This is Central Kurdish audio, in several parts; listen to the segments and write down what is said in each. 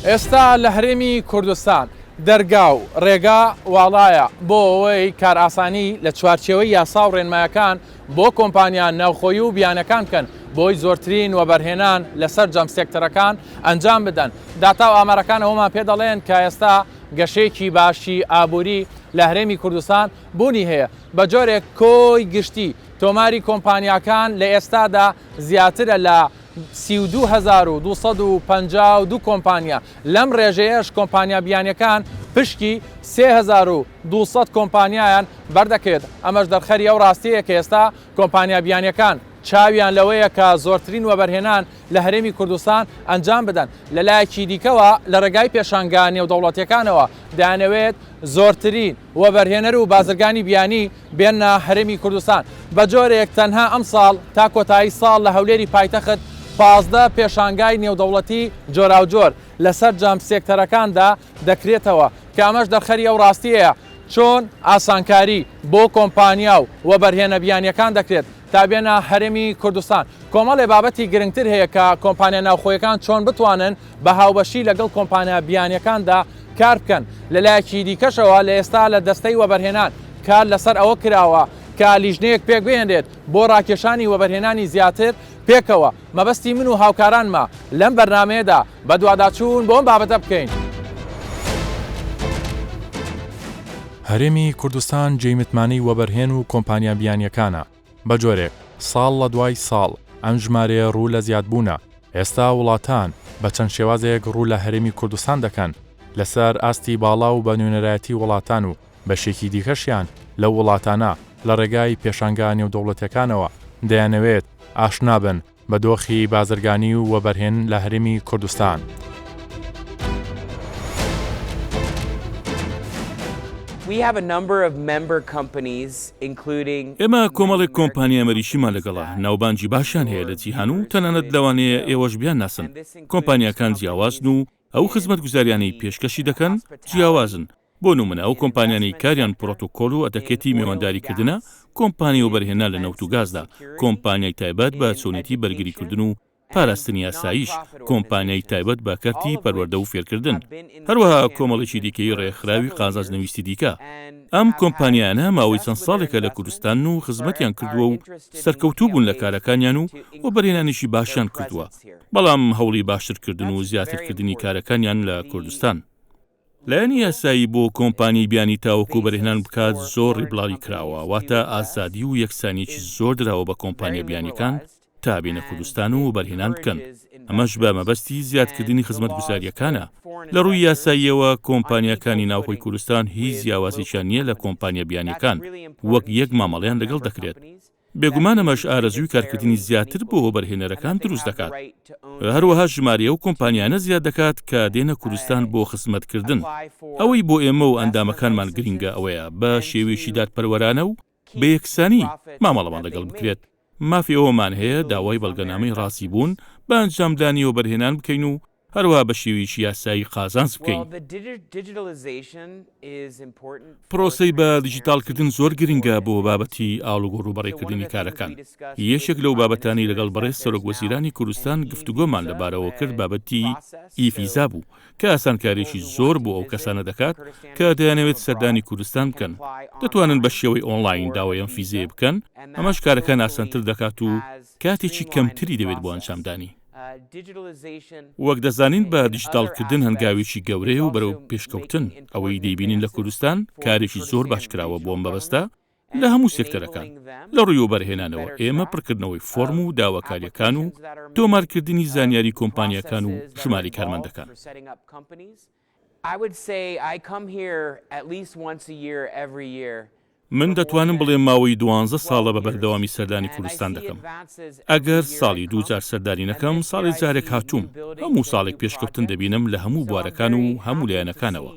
ئێستا لە هەرێمی کوردستان دەرگا و ڕێگا واڵایە بۆ ئەوەی کارئاسانی لە چوارچێوەی یاسا و ڕێنمایەکان بۆ کۆمپانیا ناوخۆیی و بیانەکان بکەن بۆی زۆرترین وەبەرهێنان لە سەرجەم سێکتەرەکان ئەنجام بدەن. داتا و ئامارەکان ئەوەمان پێ دەڵێن کە ئێستا گەشەیەکی باشی ئابووری لە هەرێمی کوردستان بوونی هەیە بە جۆرێک کۆی گشتی تۆماری کۆمپانیاکان لە ئێستادا زیاترە لە 32252 کۆمپانیا، لەم ڕێژەیەش کۆمپانیا بیانیەکان پشکی 3200 کۆمپانیایان بەردەکەوێت، ئەمەش دەرخەری ئەو ڕاستیەیە کە ئێستا کۆمپانیا بیانیەکان چاویان لەوەیە کە زۆرترین وەبەرهێنان لە هەرێمی کوردستان ئەنجام بدەن، لەلایەکی دیکەوە لە ڕێگای پێشانگا نێودەوڵەتیەکانەوە دەیانەوێت زۆرترین وەبەرهێنەر و بازرگانی بیانی بێننە هەرێمی کوردستان، بە جۆرێک تەنها ئەمساڵ تا کۆتایی ساڵ لە هەولێری پایتەخت 15 پێشانگای نێودەوڵەتی جۆراوجۆر لە سەرجەم سێکتەرەکاندا دەکرێتەوە، کە ئەمەش دەرخەری ئەو ڕاستیەیە چۆن ئاسانکاری بۆ کۆمپانیا و وەبەرهێنە بیانیەکان دەکرێت تا بێنە هەرێمی کوردستان. کۆمەڵێ بابەتی گرنگتر هەیە کە کۆمپانیا ناوخۆیەکان چۆن بتوانن بە هاوبەشی لەگەڵ کۆمپانیا بیانیەکاندا کار بکەن، لەلایەکی دیکەشەوە لە ئێستا لە دەستەی وەبەرهێنان کار لەسەر ئەوە کراوە کە لیژنەیەک پێکبهێنرێت بۆ ڕاکێشانی وەبەرهێنانی زیاتر پێکەوە، مەبەستی من و هاوکارانمە لەم بەرنامەیەدا بەدواداچوون بۆ ئەم بابەتە بکەین. هەرێمی کوردستان جێی متمانەی وەبەرهێن و کۆمپانیا بیانییەکانە، بە جۆرێک ساڵ لە دوای ساڵ ئەم ژمارەیە ڕوو لە زیادبوونە، ئێستا وڵاتان بە چەند شێوازێک ڕوو لە هەرێمی کوردستان دەکەن لەسەر ئاستی باڵا و بە نوێنەرایەتی وڵاتان و بەشێکی دیکەشیان لەو وڵاتانە لە ڕێگای پێشانگا نێودەوڵەتیەکانەوە دەیانەوێت ئاشنا بن بە دۆخی بازرگانی و وەبەرهێن لە هەرێمی کوردستان. ئێمە کۆمەڵێک کۆمپانیای ئەمەریکیمان لەگەڵە، ناوبانگی باشیان هەیە لە جیهان و تەنانەت لەوانەیە ئێوەش بیانناسن. کۆمپانیاکان جیاوازن و ئەو خزمەتگوزاریانەی پێشکەشی دەکەن جیاوازن، بۆ نمونە ئەو کۆمپانیانەی کاریان پرۆتۆکۆل و ئەتەکێتی مێوانداریکردنە، کۆمپانیای وەبەرهێنان لە نەوت و گازدا، کۆمپانیای تایبەت بە چۆنێتی بەرگریکردن و پاراستنی ئاسایش، کۆمپانیای تایبەت بە کەرتی پەروەردە و فێرکردن، هەروەها کۆمەڵێکی دیکەی ڕێکخراوی قازانجنەویستی دیکە. ئەم کۆمپانیایانە ماوەی چەند ساڵێکە لە کوردستانن و خزمەتیان کردووە و سەرکەوتوو بوون لە کارەکانیان و وەبەرهێنانێکی باشیان کردووە، بەڵام هەوڵی باشترکردن و زیاترکردنی کارەکانیان لە کوردستان. لایەنی یاسایی بۆ کۆمپانیای بیانی تاوەکو وەبەرهێنان بکات زۆر ڕیبڵالی کراوە، واتە ئازادی و یەکسانیەکی زۆر دراوە بە کۆمپانیا بیانیەکان تا بێنە کوردستان و وەبەرهێنان بکەن، ئەمەش بە مەبەستی زیادکردنی خزمەتگوزارییەکانە. لە ڕووی یاساییەوە کۆمپانیاکانی ناوخۆی کوردستان هیچ جیاوازیەکیان نییە لە کۆمپانیا بیانیەکان، وەک یەک مامەڵەیان لەگەڵ دەکرێت. بێگومان ئەمەش ئارەزووی کارکردنی زیاتر بۆ وەبەرهێنەرەکان دروست دەکات. هەروەها ژمارەی ئەو کۆمپانیانە زیاد دەکات کە دێنە کوردستان بۆ خزمەتکردن. ئەوەی بۆ ئێمە و ئەندامەکانمان گرینگە ئەوەیە بە شێوەیەکی دادپەروەرانە و بە یەکسانی مامەڵەمان لەگەڵ بکرێت. مافی ئەوەمان هەیە داوای بەڵگەنامەی ڕازیبوون بە ئەنجامدانی وەبەرهێنان بکەین و هەروەها بە شێوەیەکی یاسایی قازانج بکەین. پرۆسەی بە دیجیتاڵکردن زۆر گرنگە بۆ بابەتی ئاڵوگۆڕ و بەڕێکردنی کارەکان. یەکێک لەو بابەتانەی لەگەڵ بەڕێز سەرۆک وەزیرانی کوردستان گفتوگۆمان لەبارەوە کرد بابەتی ئی-ڤیزا بوو کە ئاسانکارییەکی زۆر بۆ ئەو کەسانە دەکات کە دەیانەوێت سەردانی کوردستان بکەن دەتوانن بە شێوەی ئۆنڵاین داوای ئەم فیزەیە بکەن، ئەمەش کارەکان ئاسانتر دەکات و کاتێکی کەمتری دەوێت بۆ ئەنجامدانی. وەک دەزانین بە دیجیتاڵکردن هەنگاوێکی گەورەیە و بەرەو پێشکەوتن، ئەوەی دەیبینین لە کوردستان کارێکی زۆر باش کراوە بۆ ئەم مەبەستە لە هەموو سێکتەرەکان، لە ڕووی وەبەرهێنانەوە ئێمە پڕکردنەوەی فۆرم و داواکارییەکان و تۆمارکردنی زانیاری کۆمپانیاکان و ژمارەی کارمەندەکان. من دەتوانم بڵێم ماوەی دوانزە ساڵە بە بەردەوامی سەردانی کوردستان دەکەم. ئەگەر ساڵی دوو جار سەردانی نەکەم، ساڵێ جارێک هاتووم. هەموو ساڵێک پێشکەوتن دەبینم لە هەموو بوارەکان و هەموو لایەنەکانەوە.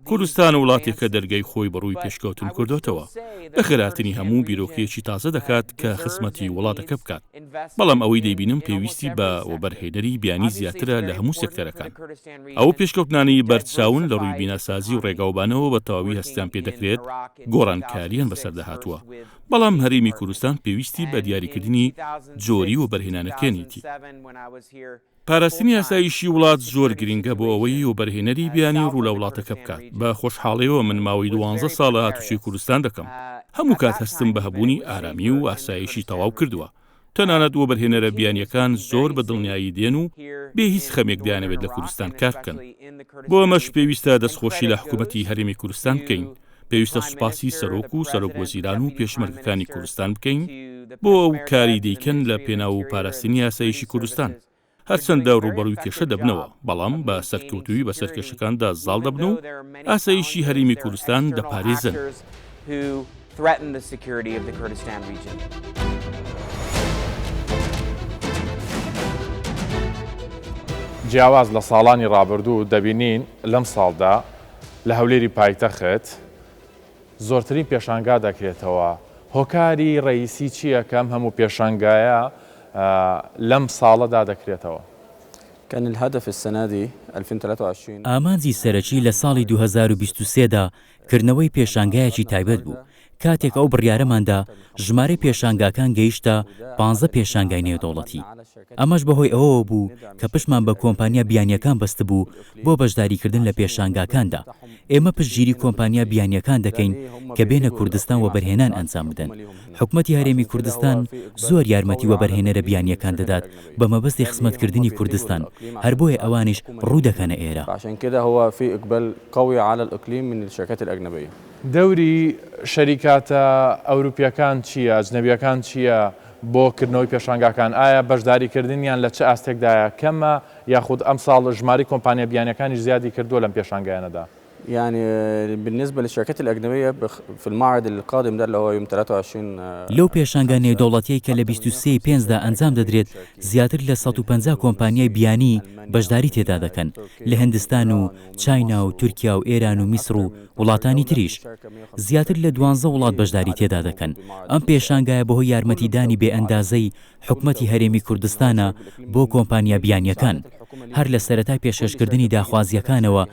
کوردستان وڵاتێکە دەرگای خۆی بە ڕووی پێشکەوتن کردۆتەوە، بەخێرهاتنی هەموو بیرۆکەیەکی تازە دەکات کە خزمەتی وڵاتەکە بکات. بەڵام ئەوەی دەیبینم پێویستی بە وەبەرهێنەری بیانی زیاترە لە هەموو سێکتەرەکان. ئەو پێشکەوتنانەی بەرچاون لە ڕووی بیناسازی و ڕێگاوبانەوە بە تەواوی هەستیان پێ دەکرێت گۆڕانکارییان بەسەردا هاتووە. بەڵام هەرێمی کوردستان پێویستی بە دیاریکردنی جۆری وەبەرهێنانەکەنیتی. پاراستنی ئاسایشی وڵات زۆر گرنگە بۆ ئەوەی وەبەرهێنەری بیانی ڕوو لە وڵاتەکە بکات، بە خۆشحاڵیەوە من ماوەی دوانزە ساڵە هاتوچۆی کوردستان دەکەم، هەموو کات هەستم بە هەبوونی ئارامی و ئاسایشی تەواو کردووە، تەنانەت وەبەرهێنەرە بیانیەکان زۆر بە دڵنیایی دێن و بێ هیچ خەمێک دەیانەوێت لە کوردستان کار بکەن. بۆ ئەمەش پێویستە دەستخۆشی لە حکومەتی هەرێمی کوردستان بکەین، پێویستە سوپاسی سەرۆک و سەرۆک وەزیران و پێشمەرگەکانی کوردستان بکەین بۆ ئەو کاری دەیکەن لە پێناو پاراستنی ئاسایشی کوردستان. هەرچەندە ڕووبەڕووی کێشە دەبنەوە، بەڵام بە سەرکەوتوویی بەسەر کێشەکاندا زاڵ دەبن و ئاسایشی هەرێمی کوردستان دەپارێزن. جیاواز لە ساڵانی ڕابردوو دەبینین لەم ساڵدا لە هەولێری پایتەخت زۆرترین پێشانگا دەکرێتەوە، هۆکاری رەئیسی چییە کە ئەم هەموو پێشانگایە لەم ساڵەدا دەکرێتەوە؟ كان الهدف السنة دي 2023. ئامانجی سەرەکی لە ساڵی 2023 دا کردنەوەی پێشانگایەکی تایبەت بوو، کاتێک ئەو بڕیارەمان دا ژمارەی پێشانگاکان گەیشتە پانزە پێشانگای نێودەوڵەتی. ئەمەش بەهۆی ئەوەوە بوو کە پشتمان بە کۆمپانیا بیانییەکان بەستبوو بۆ بەشداریکردن لە پێشانگاکاندا. ئێمە پشتگیری کۆمپانیا بیانییەکان دەکەین کە بێنە کوردستان وەبەرهێنان ئەنجام بدەن. حکومەتی هەرێمی کوردستان زۆر یارمەتی وەبەرهێنەرە بیانییەکان دەدات بە مەبەستی خزمەتکردنی کوردستان، هەر بۆیە ئەوانیش ڕوو دەکەنە ئێرە. دەوری شەریکاتە ئەوروپییەکان چییە، ئەجنەبییەکان چییە بۆ کردنەوەی پێشانگاکان؟ ئایا بەشداریکردنیان لە چ ئاستێکدایە، کەمە یاخود ئەمساڵ ژمارەی کۆمپانیا بیانییەکانیش زیادی کردووە لەم پێشانگایانەدا؟ يعني بالنسبة للشركات الأجنبية في المعرض القادم ده اللي هو يوم 23 لەو پێشانگا نێودەوڵەتیەی کە لە 23 ی پێنجدا ئەنجام دەدرێت زیاتر لە 150 کۆمپانیای بیانی بەشداری تێدا دەکەن لە هندستان و چاینا و تورکیا و ئێران و میسڕ و وڵاتانی تریش. زیاتر لە دوانزە وڵات بەشداری تێدا دەکەن. ئەم پێشانگایە بەهۆی یارمەتیدانی بێ ئەندازەی حکومەتی هەرێمی کوردستانە بۆ کۆمپانیا بیانییەکان. هەر لە سەرەتای پێشکەشکردنی داخوازییەکانەوە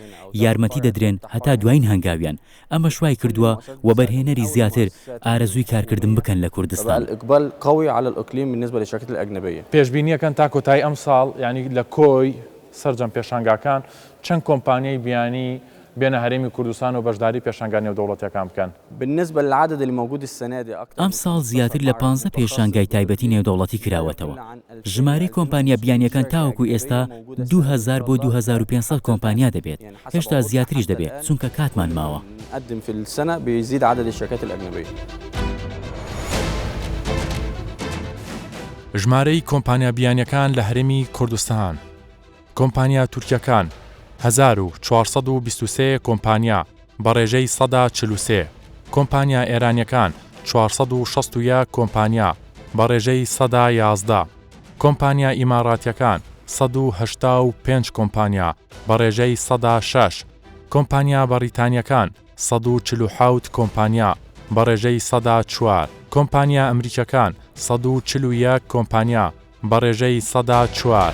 یارمەتی دەدرێن هەتا دوایین هەنگاویان. ئەمەش وای کردووە وەبەرهێنەری زیاتر ئارەزووی کارکردن بکەن لە کوردستان. پێشبینییەکەن تا کۆتایی ئەمساڵ یانی لە کۆی سەرجەم پێشانگاکان چەند کۆمپانیای بیانی بێنە هەرێمی کوردستان و بەشداری پێشانگا نێودەوڵەتیەکان بکەن؟ بالنسبە للعدد اللي موجود السنة دي اكتر من ئەمساڵ زیاتر 15 لە معرض پانزە متخصص پێشانگای تایبەتی نێودەوڵەتی کراوەتەوە. ژمارەی کۆمپانیا بیانییەکان تاوەکو ئێستا 2000 بۆ 2500 کۆمپانیا دەبێت، هێشتا زیاتریش دەبێت، چونکە کاتمان ماوە. نقدم في السنة بيزيد عدد الشركات الأجنبية. ژمارەی کۆمپانیا بیانییەکان لە هەرێمی کوردستان. کۆمپانیا تورکیەکان، 1423 کۆمپانیا، بە ڕێژەی 43%، کۆمپانیا ئێرانیەکان، 461 کۆمپانیا، بە ڕێژەی 11%، کۆمپانیا ئیماڕاتیەکان، 185 کۆمپانیا، بە ڕێژەی 6%، کۆمپانیا بەڕیتانیەکان، 147 کۆمپانیا، بە ڕێژەی 4%، کۆمپانیا ئەمریکیەکان، 141 کۆمپانیا، بە ڕێژەی 4%.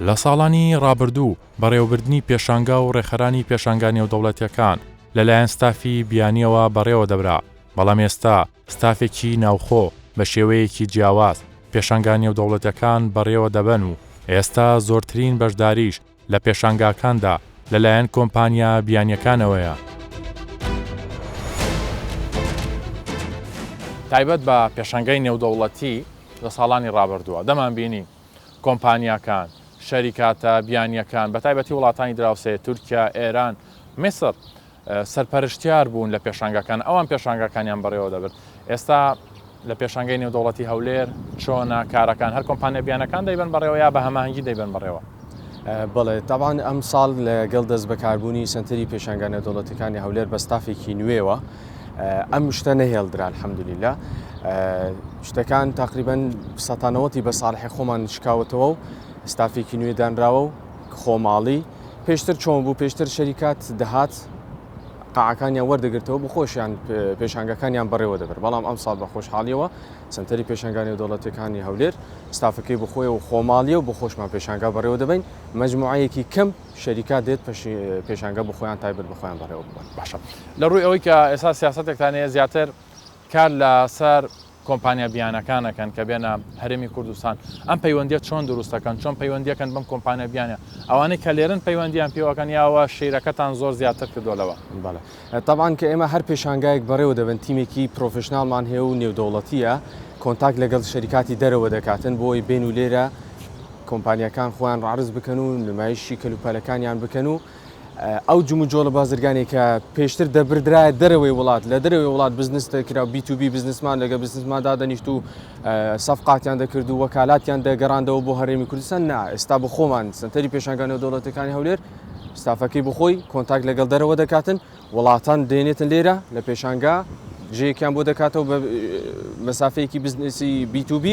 لە ساڵانی ڕابردوو بەڕێوەبردنی پێشانگا و ڕێکخەرانی پێشانگا نێودەوڵەتییەکان لەلایەن ستافی بیانییەوە بەڕێوە دەبرا، بەڵام ئێستا ستافێکی ناوخۆ بە شێوەیەکی جیاواز پێشانگا نێودەوڵەتییەکان بەڕێوە دەبەن و ئێستا زۆرترین بەشداریش لە پێشانگاکاندا لەلایەن کۆمپانیا بیانییەکانەوەیە. تایبەت بە پێشانگای نێودەوڵەتی لە ساڵانی ڕابردووە دەمانبینی کۆمپانیاکان، شەریکاتە بیانییەکان بەتایبەتی وڵاتانی دراوسێ تورکیا، ئێران، میسر سەرپەرشتیار بوون لە پێشانگاکان، ئەوان پێشانگاکانیان بەڕێوە دەبرد. ئێستا لە پێشانگای نێودەوڵەتی هەولێر چۆنە کارەکان، هەر کۆمپانیا بیانەکان دەیبەن بەڕێوە یا بە هەماهەنگی دەیبەن بەڕێوە؟ بەڵێ تەبعەن ئەمساڵ لەگەڵ دەستبەکاربوونی سەنتەری پێشانگا نێودەوڵەتیەکانی هەولێر بە ستافێکی نوێوە ئەم شتە نەهێڵدرا الحمدللە شتەکان تقریبا سەتانەوەتی بە ساڵحی خۆمان شکاوەتەوە و ستافێکی نوێ دانراوە و خۆماڵی پێشتر چۆن بوو پێشتر شەریکات دەهات. قاعەکانیان وەردەگرتەوە بۆ خۆشیان پێشانگاکانیان بەڕێوە دەبرد، بەڵام ئەمساڵ بە خۆشحاڵیەوە سەنتەری پێشانگا نێودەوڵەتیەکانی هەولێر ستافەکەی بۆ خۆیە و خۆماڵیە و بۆ خۆشمان پێشانگا بەڕێوە دەبەین، مەجموعەیەکی کەم شەریکات دێت پێشانگا بۆ خۆیان تایبەت بە خۆیان بەڕێوە ببەن. باشە لە ڕووی ئەوەی کە ئێستا سیاسەتێکتان هەیە زیاتر کار لەسەر کۆمپانیا بیانەکان ئەکەن کە بێنە هەرێمی کوردستان ئەم پەیوەندیە چۆن دروست ئەکەن چۆن پەیوەندی ئەکەن بەم کۆمپانیا بیانە ئەوانەی کە لێرەن پەیوەندیان پێوە ئەکەن یاوە شەیرەکەتان زۆر زیاتر کردوە لەوە؟ بەڵێ تەبعەن کە ئێمە هەر پێشانگایەک بەڕێوە دەبەن تیمێکی professional مان هەیە و نێودەوڵەتیە contact لەگەڵ شەریکاتی دەرەوە دەکاتن بۆ ئەوەی بێن و لێرە کۆمپانیاکان خۆیان عەرز بکەن و نمایشی کەلوپەلەکانیان بکەن و ئەو جموجۆڵە بازرگانی کە پێشتر دەبردرایە دەرەوەی وڵات لە دەرەوەی وڵات بزنس دەکرا و B to B businessman لەگە businessman دادەنیشت و سەفقاتیان دەکرد و وەکالاتیان دەگەڕاندەوە بۆ هەرێمی کوردستان نا ئێستا بە خۆمان سەنتەری پێشانگا نێودەوڵەتەکانی هەولێر ستافەکەی بخۆی contact لەگەڵ دەرەوە دەکاتن وڵاتان دێنێتن لێرە لە پێشانگا جێیەکیان بۆ دەکاتەوە بە مەسافەیەکی بزنسی B to B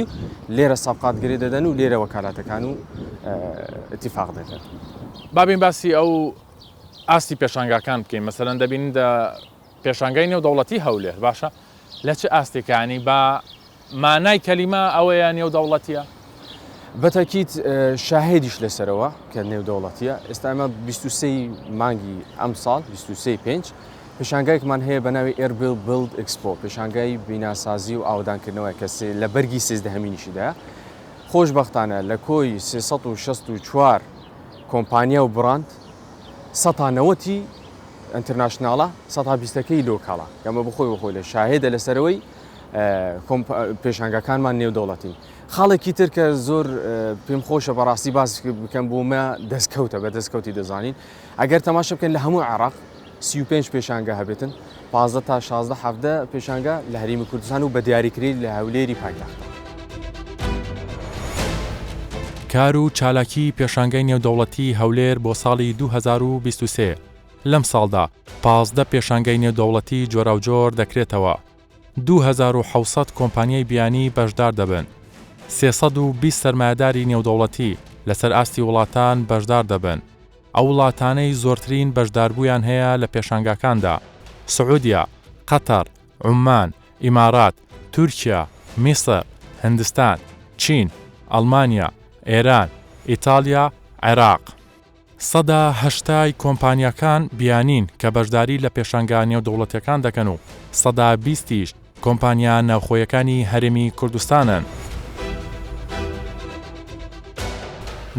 لێرە سەفقات گرێ دەدەن و لێرە وەکالاتەکان و اتفاق دەکەن. با بێین باسی ئەو ئاستی پێشانگاکان بکەین مەسەلەن دەبینین دە پێشانگای نێودەوڵەتی هەولێر باشە لە چ ئاستێکانی با مانای کەلیمە ئەوەیە نێودەوڵەتیە؟ بەتەکید شاهێدیش لەسەرەوە کە نێودەوڵەتیە ئێستا ئەمە 23 مانگی ئەمساڵ 23 پێنج پێشانگایەکمان هەیە بە ناوی ئێربیل Build Expo پێشانگای بیناسازی و ئاوەدانکردنەوە کە لە بەرگی سێزدەهەمینیشیدایە خۆشبەختانە لە کۆی 364 کۆمپانیا و بڕاند سەتا نەوەتی international ە سەتا بیستەکەی local ە ئەمە بخۆی بخۆی لە شاهێدە لەسەرەوەی پێشانگاکانمان نێودەوڵەتین. خاڵێکی تر کە زۆر پێم خۆشە بەڕاستی باس بکەم بۆ مە دەستکەوتە بە دەستکەوتی دەزانین ئەگەر تەماشە بکەن لە هەموو عێراق 35 پێشانگا هەبێتن 15 تا 16 17 پێشانگا لە هەرێمی کوردستان و بە دیاریکری لە هەولێری پایتەختە. کار و چالاکیی پێشانگای نێودەوڵەتیی هەولێر بۆ ساڵی 2023 لەم ساڵدا 15 پێشانگای نێودەوڵەتی جۆراوجۆر دەکرێتەوە. 2700 کۆمپانیای بیانی بەشدار دەبن، 320 سەرمایەداری نێودەوڵەتی لەسەر ئاستی وڵاتان بەشدار دەبن، ئەو وڵاتانەی زۆرترین بەشداربوویان هەیە لە پێشانگاکاندا، سعودیە، قەتەر، عوممان، ئیمارات، تورکیا، میسر، هندستان، چین، ئەڵمانیا، ئێران، ئیتاڵیا، عێراق. سەدا هەشتای کۆمپانیاکان بیانین کە بەشداری لە پێشانگا نێودەوڵەتیەکان دەکەن و 20% یش کۆمپانیا ناوخۆیەکانی هەرێمی کوردستانن.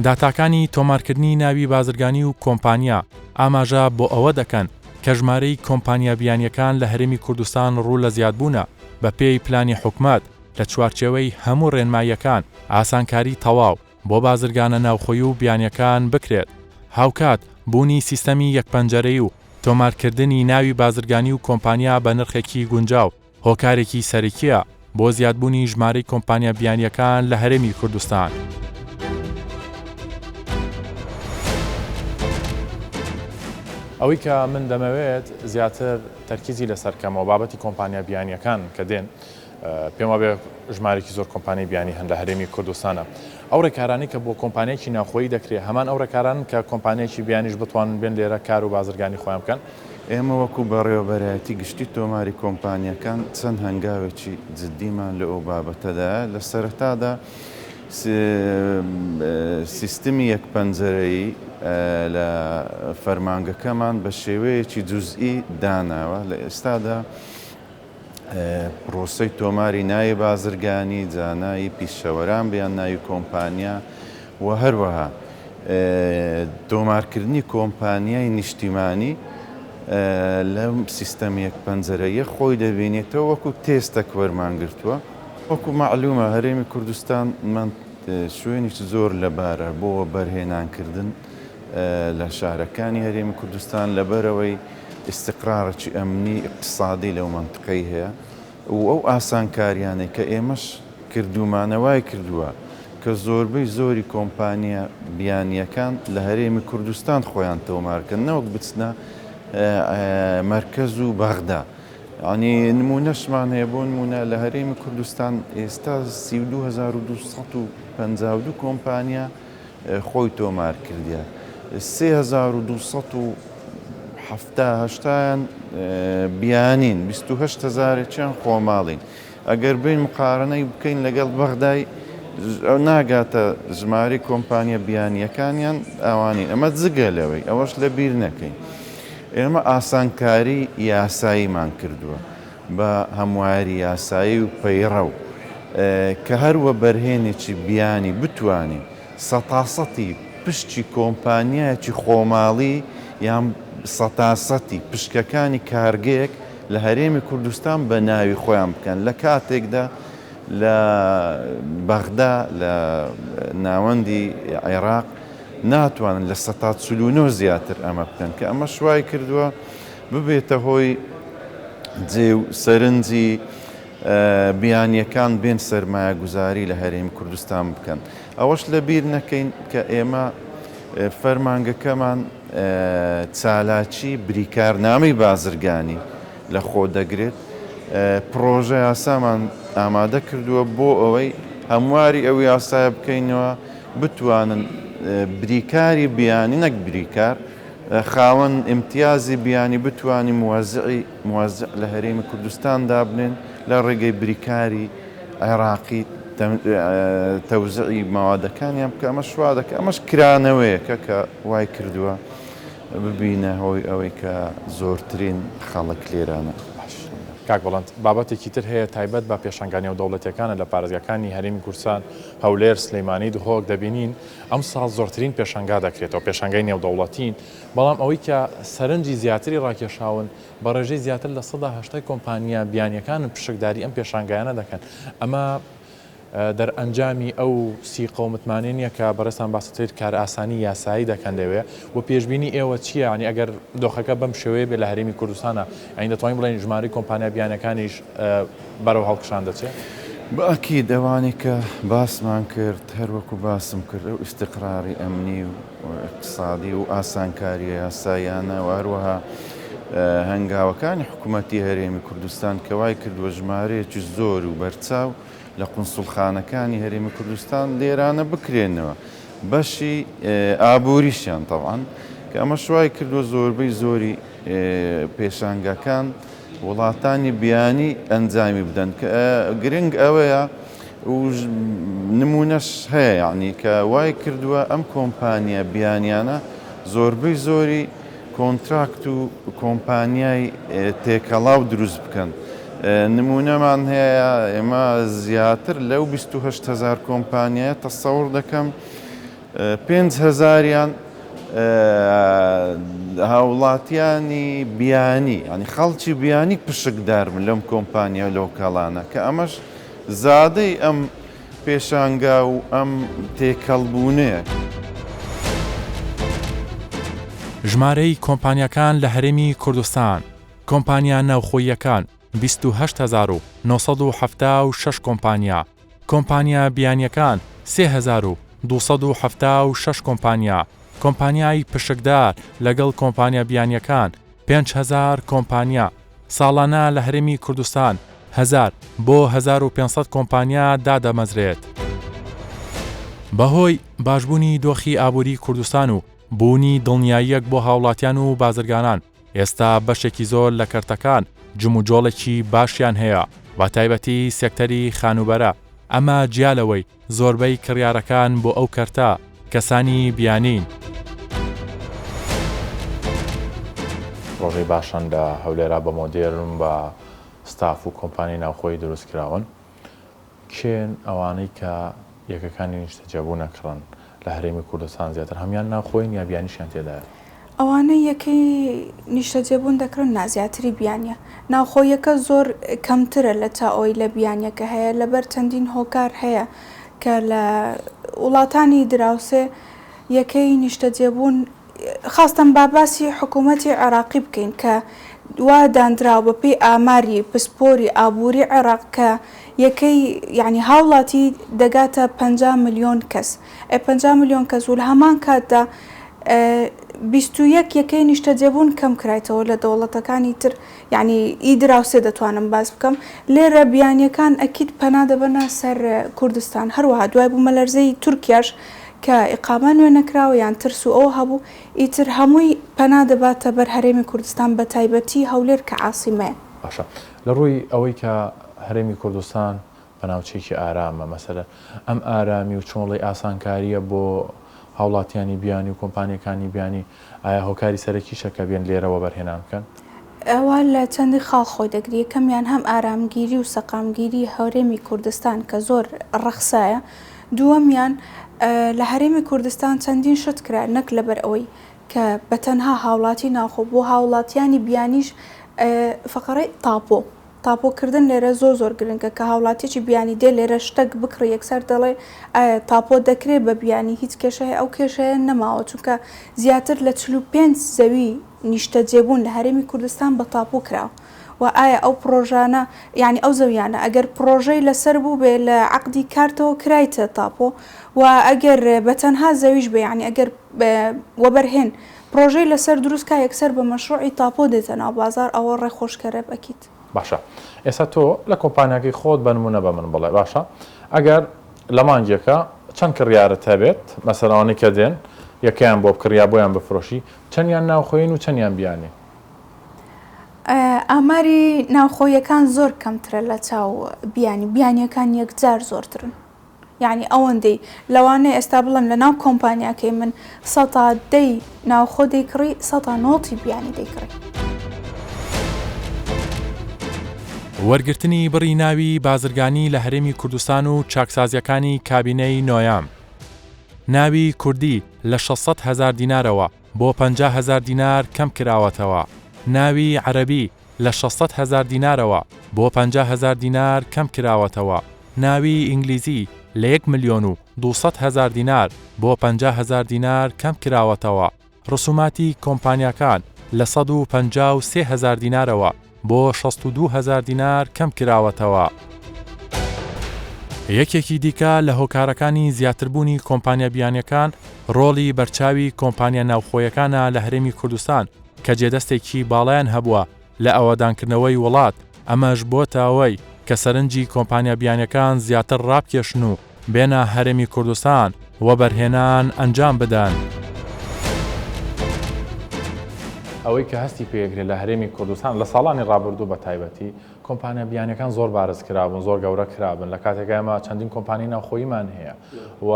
داتاکانی تۆمارکردنی ناوی بازرگانی و کۆمپانیا ئاماژە بۆ ئەوە دەکەن کە ژمارەی کۆمپانیا بیانیەکان لە هەرێمی کوردستان ڕوو لە زیادبوونە بەپێی پلانی حکومەت لە چوارچێوەی هەموو ڕێنماییەکان ئاسانکاری تەواو بۆ بازرگانە ناوخۆیی و بیانیەکان بکرێت، هاوکات بوونی سیستەمی یەک پەنجەرەیی و تۆمارکردنی ناوی بازرگانی و کۆمپانیا بە نرخێکی گونجاو هۆکارێکی سەرکیە بۆ زیادبوونی ژمارەی کۆمپانیا بیانیەکان لە هەرێمی کوردستان. ئەوەی کە من دەمەوێت زیاتر تەرکیزی لەسەر کەمەوە بابەتی کۆمپانیا بیانیەکان کە دێن، پێم وابێ ژمارێکی زۆر کۆمپانیای بیانی هەن لە هەرێمی کوردستانە. ئەو ڕێکارانەی کە بۆ کۆمپانیایەکی ناوخۆیی دەکرێ هەمان ئەو ڕێکارانەن کە کۆمپانیایەکی بیانیش بتوانن بێن لێرە کار و بازرگانی خۆیان بکەن؟ ئێمە وەکو بەڕێوەبەرایەتی گشتی تۆماری کۆمپانیاکان چەند هەنگاوێکی جدیمان لە ئەو بابەتەدایە، لە سەرەتادا سیستمی یەک پەنجەرەیی لە فەرمانگەکەمان بە شێوەیەکی جوزئی داناوە، لە ئێستادا پرۆسەی تۆماری ناوی بازرگانی، جا ناوی پیشەوەران بێ یان ناوی کۆمپانیا و هەروەها تۆمارکردنی کۆمپانیای نیشتیمانی لەم سیستەم یەک پەنجەرەیە خۆی دەبینێتەوە وەکو تێستەک وەرمان گرتووە. وەکو مەعلومە هەرێمی کوردستان شوێنیکی زۆر لەبارە بۆ وەبەرهێنانکردن لە شارەکانی هەرێمی کوردستان لەبەرئەوەی ئیستیقرارێکی ئەمنی ئیقتیسادی لەو مەنتقەی هەیە و ئەو ئاسانکاریانەی کە ئێمەش کردوومانە وای کردووە کە زۆربەی زۆری کۆمپانیا بیانییەکان لە هەرێمی کوردستان خۆیان تۆمار کەن نەوەک بچنە مەرکەز و بەغدا. یانی نموونەشمان هەیە بۆ نموونە لە هەرێمی کوردستان ئێستا 32252 کۆمپانیا خۆی تۆمار کردیە. 70 هەشتایان بیانین، 28 هەزارێکیان خۆماڵین. ئەگەر بێین مقارەنەی بکەین لەگەڵ بەغدای ناگاتە ژمارەی کۆمپانیا بیانییەکانیان ئەوانین. ئەمە جگە لەوەی ئەوەش لەبیر نەکەین ئێمە ئاسانکاری یاساییمان کردووە بە هەمواری یاسایی و پەیڕەو کە هەر وەبەرهێنێکی بیانی بتوانێ سەتاسەتی پشکی کۆمپانیایەکی خۆماڵی یان سەتاسەتی پشکەکانی کارگەیەک لە هەرێمی کوردستان بە ناوی خۆیان بکەن لە کاتێکدا لە بەغدا لە ناوەندی عێراق ناتوانن لە 49% زیاتر ئەمە بکەن کە ئەمەش وای کردووە ببێتە هۆی جێ و سەرنجی بیانیەکان بێن سەرمایەگوزاری لە هەرێمی کوردستان بکەن. ئەوەش لەبیر نەکەین کە ئێمە فەرمانگەکەمان چالاکی بریکارنامەی بازرگانی لە خۆ دەگرێت، پڕۆژە یاسامان ئامادە کردووە بۆ ئەوەی هەمواری ئەو یاسایە بکەینەوە بتوانن بریکاری بیانی نەک بریکار خاوەن ئیمتیازی بیانی بتوانی موەزعی موەزع لە هەرێمی کوردستان دابنێن لە ڕێگەی بریکاری عێراقی تەوزعی مەوادەکانیان بکە ئەمەش وا دەکە ئەمەش کرانەوەیەکە کە وای کردووە ببینە هۆی ئەوەی کە زۆرترین خەڵک لێرانە. باش کاک بڵند بابەتێکی تر هەیە تایبەت بە پێشانگا نێودەوڵەتیەکانە لە پارێزگاکانی هەرێمی کوردستان هەولێر سلیمانی دهۆک دەبینین ئەمساڵ زۆرترین پێشانگا دەکرێتەوە پێشانگای نێودەوڵەتین بەڵام ئەوەی کە سەرنجی زیاتری ڕاکێشاون بە ڕێژەی زیاتر لە 80% کۆمپانیا بیانیەکانن پشکداری ئەم پێشانگایانە دەکەن ئەمە دەرئەنجامی ئەو سیقە و متمانەیە نییە کە بەڕێزتان باست کرد کارئاسانی یاسایی دەکەن لەوێ و پێشبینی ئێوە چییە یانی ئەگەر دۆخەکە بەم شێوەیە بێت لە هەرێمی کوردستانا یانی دەتوانین بڵێین ژمارەی کۆمپانیا بیانیەکانیش بەرەو هەڵکشان دەچێت؟ بە ئەکید ئەوانەی کە باسمان کرد هەر وەکو باسم کرد ئەو ئیستیقراری ئەمنی و ئیقتسادی و ئاسانکاریە یاساییانە و هەروەها هەنگاوەکانی حکومەتی هەرێمی کوردستان کە وای کردووە ژمارەیەکی زۆر و بەرچاو لە قونسوڵخانەکانی هەرێمی کوردستان لێرانە بکرێنەوە بەشی ئابووریشیان تەبعەن کە ئەمەش وای کردووە زۆربەی زۆری پێشانگاکان وڵاتانی بیانی ئەنجامی بدەن کە گرنگ ئەوەیە و نمونەش هەیە یعنی کە وای کردووە ئەم کۆمپانیا بیانیانە زۆربەی زۆری کۆنتراکت و کۆمپانیای تێکەڵاو دروست بکەن. نموونەمان هەیە ئێمە زیاتر لەو 28 هەزار کۆمپانیایە تەسەوڕ دەکەم پێنج هەزاریان هاوڵاتیانی بیانی ینی خەڵکی بیانی پشکدار بن لەم کۆمپانیا لۆکاڵانە کە ئەمەش زادەی ئەم پێشانگا و ئەم تێکەڵبوونەیە. ژمارەی کۆمپانیاکان لە هەرێمی کوردستان، کۆمپانیا ناوخۆییەکان 28976 کۆمپانیا، کۆمپانیا بیانییەکان 3276 کۆمپانیا، کۆمپانیای پشکدار لەگەڵ کۆمپانیا بیانییەکان 5000 کۆمپانیا، ساڵانە لە هەرێمی کوردستان هەزار بۆ 1500 کۆمپانیا دادەمەزرێت. بەهۆی باشبوونی دۆخی ئابووری کوردستان و بوونی دڵنیاییەک بۆ هاوڵاتیان و بازرگانان، ئێستا بەشێکی زۆر لە کەرتەکان جموجۆڵێکی باشیان هەیە، بەتایبەتی سێکتەری خانووبەرە، ئەمە جیا لەوەی زۆربەی کڕیارەکان بۆ ئەو کەرتە کەسانی بیانین. پڕۆژەی باشن لە هەولێرا بە مۆدێرن بە ستاف و کۆمپانیای ناوخۆیی دروست کراون. کێن ئەوانەی کە یەکەکانی نیشتەجێبوون ئەکڕن لە هەرێمی کوردستان زیاتر هەموان ناوخۆیین یا بیانیشیان تێدایە؟ ئەوانەی یەکەی نیشتەجێبوون دەکڕن نا زیاتری بیانیە ناوخۆیەکە زۆر کەمترە لە چاو ئەوەی لە بیانیەکە هەیە لەبەر چەندین هۆکار هەیە کە لە وڵاتانی دراوسێ یەکەی نیشتەجێبوون خاستەن با باسی حکوومەتی عێراقی بکەین کە وا دانراوە بە پێی ئاماری پسپۆری ئابووری عێراق کە یەکەی یانی هاوڵاتی دەگاتە 50 ملیۆن کەس ئێ 50 ملیۆن کەس و لە هەمان کاتدا 21 یەکەی نیشتەجێبوون کەم کرایتەوە لە دەوڵەتەکانی تر یانی ئی دراوسێ دەتوانم باس بکەم لێرە بیانیەکان ئەکید پەنا دەبەنە سەر کوردستان هەروەها دوای بوومەلەرزەی تورکیاش کە ئیقامە نوێ نەکراوە یان ترس و ئەوە هەبوو ئیتر هەمووی. پەنا دەباتە بەر هەرێمی کوردستان بە تایبەتی هەولێر کە عاسیمەیە. باشە لە ڕووی ئەوەی کە هەرێمی کوردستان بە ناوچەیەکی ئارامە مەسەلەن ئەم ئارامی و چۆڵی ئاسانکارییە بۆ هاوڵاتیانی بیانی و کۆمپانیەکانی بیانی ئایا هۆکاری سەرەکیشە کە بێن لێرە وەبەرهێنان بکەن؟ ئەوە لە چەندین خاڵ خۆی دەگری، یەکەمیان هەم ئارامگیری و سەقامگیری هەرێمی کوردستان کە زۆر ڕەخسایە، دووەمیان لە هەرێمی کوردستان چەندین شت کرا نەک لەبەر ئەوەی کە بە تەنها هاوڵاتی ناوخۆ بۆ هاوڵاتیانی بیانیش فەقەڕەی تاپۆ تاپۆ کردن لێرە زۆر زۆر گرنگە کە هاوڵاتیەکی بیانی دێ لێرە شتەک بکڕی یەکسەر دەڵێ ئایا تاپۆ دەکرێ بە بیانی هیچ کێشە هەیە ئەو کێشەیە نەماوە چونکە زیاتر لە 45 زەوی نیشتەجێبوون لە هەرێمی کوردستان بە تاپۆ کراوە و ئایا ئەو پڕۆژانە یانی ئەو زەویانە ئەگەر پڕۆژەی لەسەر بووبێ لە عەقدی کارتەوە کرایتە تاپۆ و ئەگەر بە تەنها زەویش بێ یانی ئەگەر وەبەرهێن پڕۆژەی لەسەر دروست کا یەکسەر بە مەشروعی تاپۆ دێتە ناو بازاڕ ئەوە ڕێخۆشکەرە ئەکید. باشە ئێستا تۆ لە کۆمپانیاکەی خۆت بە نمونە بە من بڵێ باشە ئەگەر لە مانگێکا چەند کڕیارت هەبێت مەسەلەن ئەوانەی کە دێن یەکەیان بۆ بکڕی یا بۆیان بفرۆشی چەندیان ناوخۆیین و چەندیان بیانین؟ ئاماری ناوخۆیەکان زۆر کەمترە لە چاو بیانی بیانیەکان یەکجار زۆرترن. یانی ئەوەندەی لەوانەیە ئێستا بڵێم لە ناو کۆمپانیاکەی من سەتا دەی ناوخۆ دەیکڕی سەتا نۆتی بیانی دەیکڕی. وەرگرتنی بڕی ناوی بازرگانی لە هەرێمی کوردستان و چاکسازییەکانی کابینەی نۆیەم. ناوی کوردی لە 600 هەزار دینارەوە بۆ 50 هەزار دینار کەمکراوەتەوە. ناوی عەرەبی لە 600 هەزار دینارەوە بۆ 50 هەزار دینار کەمکراوەتەوە. ناوی ئینگلیزی لە یەک ملیۆن و 200 هەزار دینار بۆ 50 هەزار دینار کەمکراوەتەوە. ڕسوماتی کۆمپانیاکان لە 153 هەزار دینارەوە بۆ 62 هەزار دینار کەمکراوەتەوە. یەکێکی دیکە لە هۆکارەکانی زیاتربوونی کۆمپانیا بیانییەکان ڕۆڵی بەرچاوی کۆمپانیا ناوخۆیەکانە لە هەرێمی کوردستان کە جێدەستێکی باڵایان هەبووە لە ئاوەدانکردنەوەی وڵات، ئەمەش بۆتە ئەوەی کە سەرنجی کۆمپانیا بیانیەکان زیاتر ڕابکێشن و بێنە هەرێمی کوردستان وەبەرهێنان ئەنجام بدەن. ئەوەی کە هەستی پێکرێت لە هەرێمی کوردستان لە ساڵانی ڕابردوو بە تایبەتی کۆمپانیا بیانیەکان زۆر بارز کرابوون، زۆر گەورە کرابن، لە کاتێکا ئێمە چەندین کۆمپانیای ناوخۆییمان هەیە و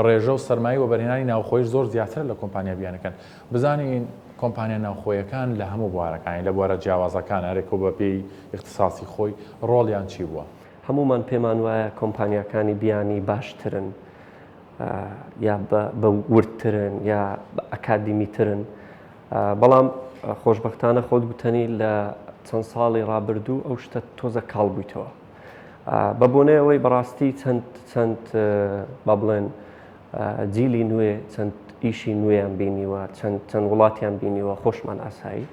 ڕێژە و سەرمایەی وەبەرهێنانی ناوخۆیش زۆر زیاترە لە کۆمپانیا بیانەکان. بزانین کۆمپانیا ناوخۆیەکان لە هەموو بوارەکانی، لە بوارە جیاوازەکان هەرێکە و بە پێی ئیختیساسی خۆی ڕۆڵیان چی بووە؟ هەموومان پێمان وایە کۆمپانیاکانی بیانی باشترن یا بە وردترن یا ئەکادیمیترن، بەڵام خۆشبەختانە خۆت گوتەنی لە چەند ساڵی ڕابردوو ئەو شتە تۆزە کاڵ بوویتەوە. بە بۆنەی ئەوەی بەڕاستی چەند چەند با بڵێن جیلی نوێ چەند ئیشی نوێیان بینیوە چەند چەند وڵاتیان بینیوە خۆشمان ئاسایی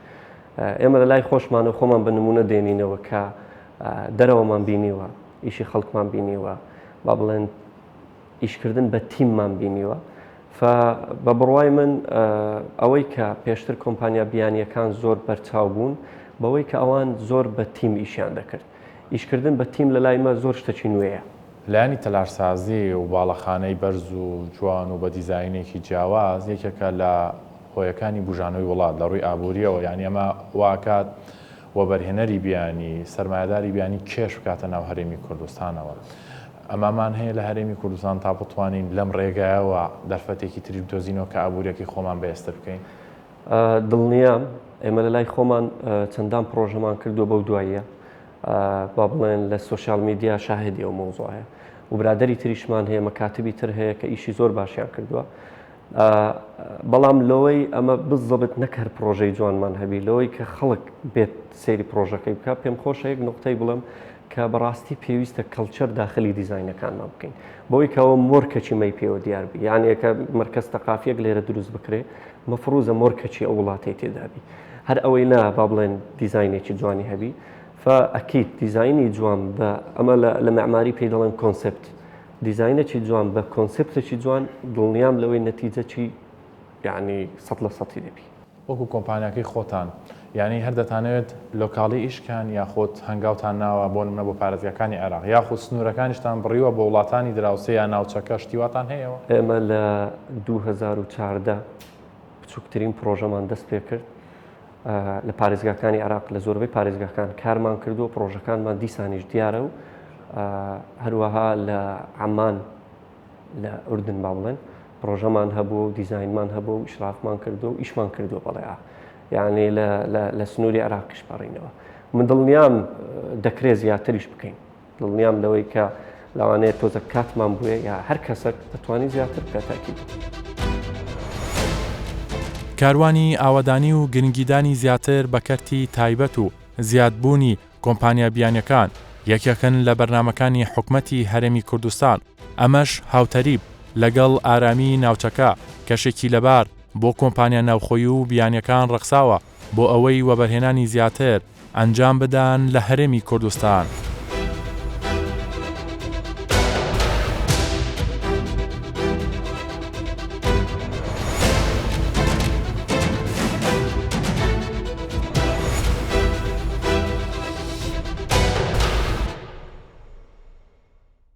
ئێمە لە لای خۆشمان و خۆمان بە نمونە دێنینەوە کە دەرەوەمان بینیوە ئیشی خەڵکمان بینیوە با بڵێن ئیشکردن بە تیممان بینیوە بە بڕوای من ئەوەی کە پێشتر کۆمپانیا بیانیەکان زۆر بەرچاو بوون بەوەی کە ئەوان زۆر بە تیم ئیشیان دەکرد ئیشکردن بە تیم لە لای مە زۆر شتەکی نوێیە. لایەنی تەلارسازی و باڵەخانەی بەرز و جوان و بە دیزاینێکی جیاواز یەکێکە لە هۆیەکانی بوژانەوەی وڵات لە ڕووی ئابوورییەوە، یانی ئەمە وا ئەکات وەبەرهێنەری بیانی، سەرمایەداری بیانی کێش بکاتە ناو هەرێمی کوردستانەوە. ئەمەمان هەیە لە هەرێمی کوردستان تا بتوانین لەم ڕێگایەوە دەرفەتێکی تریش بدۆزینەوە کە ئابوورییەکەی خۆمان بەهێزتر بکەین؟ دڵنیام ئێمە لە لای خۆمان چەندان پڕۆژەمان کردووە بەو دواییە با بڵێن لە سۆشیال میدیا شاهدی ئەو مەوزوعەیە و برادری تریشمان هەیە مەکاتبی تر هەیە کە ئیشی زۆر باشیان کردووە بەڵام لەوەی ئەمە بزەبت نەک هەر پرۆژەی جوانمان هەبی لەوەی کە خەڵک بێت سەیری پرۆژەکەی بکە پێم خۆشە یەک نقطەی بڵێم کە بەڕاستی پێویستە culture داخلی دیزینەکانمان بکەین بۆی کەەوە مۆرکەچی مەی پێوە دیاربی یانەکە مرکز تەقافیەک لێرە دروست بکرێ مەفروزە مۆرکەچی ئەو وڵاتەی تێدابی هەر ئەوەی نا با بڵێن دیزاینێکی جوانی هەبی فەئەکید دیزاینی جوان بە ئەمە لە معماری پێی دەڵێن concept دیزاینێکی جوان بە concept ێکی جوان دڵنیام لەوەی نەتیجەکی یعنی سەد لە سەتی دەبی. وەکو کۆمپانیاکەی خۆتان یانی هەر دەتانەوێت local ی ئیش کەن یاخود هەنگاوتان ناوە بۆ نمونە بۆ پارێزگاکانی عێراق یاخود سنورەکانیشتان بڕیوە بۆ وڵاتانی دراوسێ یا ناوچەکە شتی واتان هەیەوە؟ ئێمە لە 2014. بچووکترین پرۆژەمان دەست پێ کرد لە پارێزگاکانی عێراق لە زۆربەی پارێزگاکان کارمان کردووە پرۆژەکانمان دیسانیش دیارە و هەروەها لە عەمان لە ئوردن با بڵێن پرۆژەمان هەبوو و دیزاینمان هەبوو و ئیشرافمان کردو و ئیشمان کردووە بەڵێ یعنی لە سنووری عێراقیش پەڕینەوە من دڵنیام دەکرێت زیاتریش بکەین دڵنیام لەوەی کە لەوانەیە تۆزە کاتمان بوێ یا هەر کەسەک دەتوانی زیاتر بکات تاکید. کاروانی ئاوەدانی و گرنگیدانی زیاتر بە کەرتی تایبەت و زیادبوونی کۆمپانیا بیانیەکان یەکێکن لە بەرنامەکانی حکومەتی هەرێمی کوردستان، ئەمەش هاوتەریب لەگەڵ ئارامیی ناوچەکە، کەشێکی لەبار بۆ کۆمپانیا ناوخۆیی و بیانیەکان ڕەخساوە بۆ ئەوەی وەبەرهێنانی زیاتر ئەنجام بدەن لە هەرێمی کوردستان.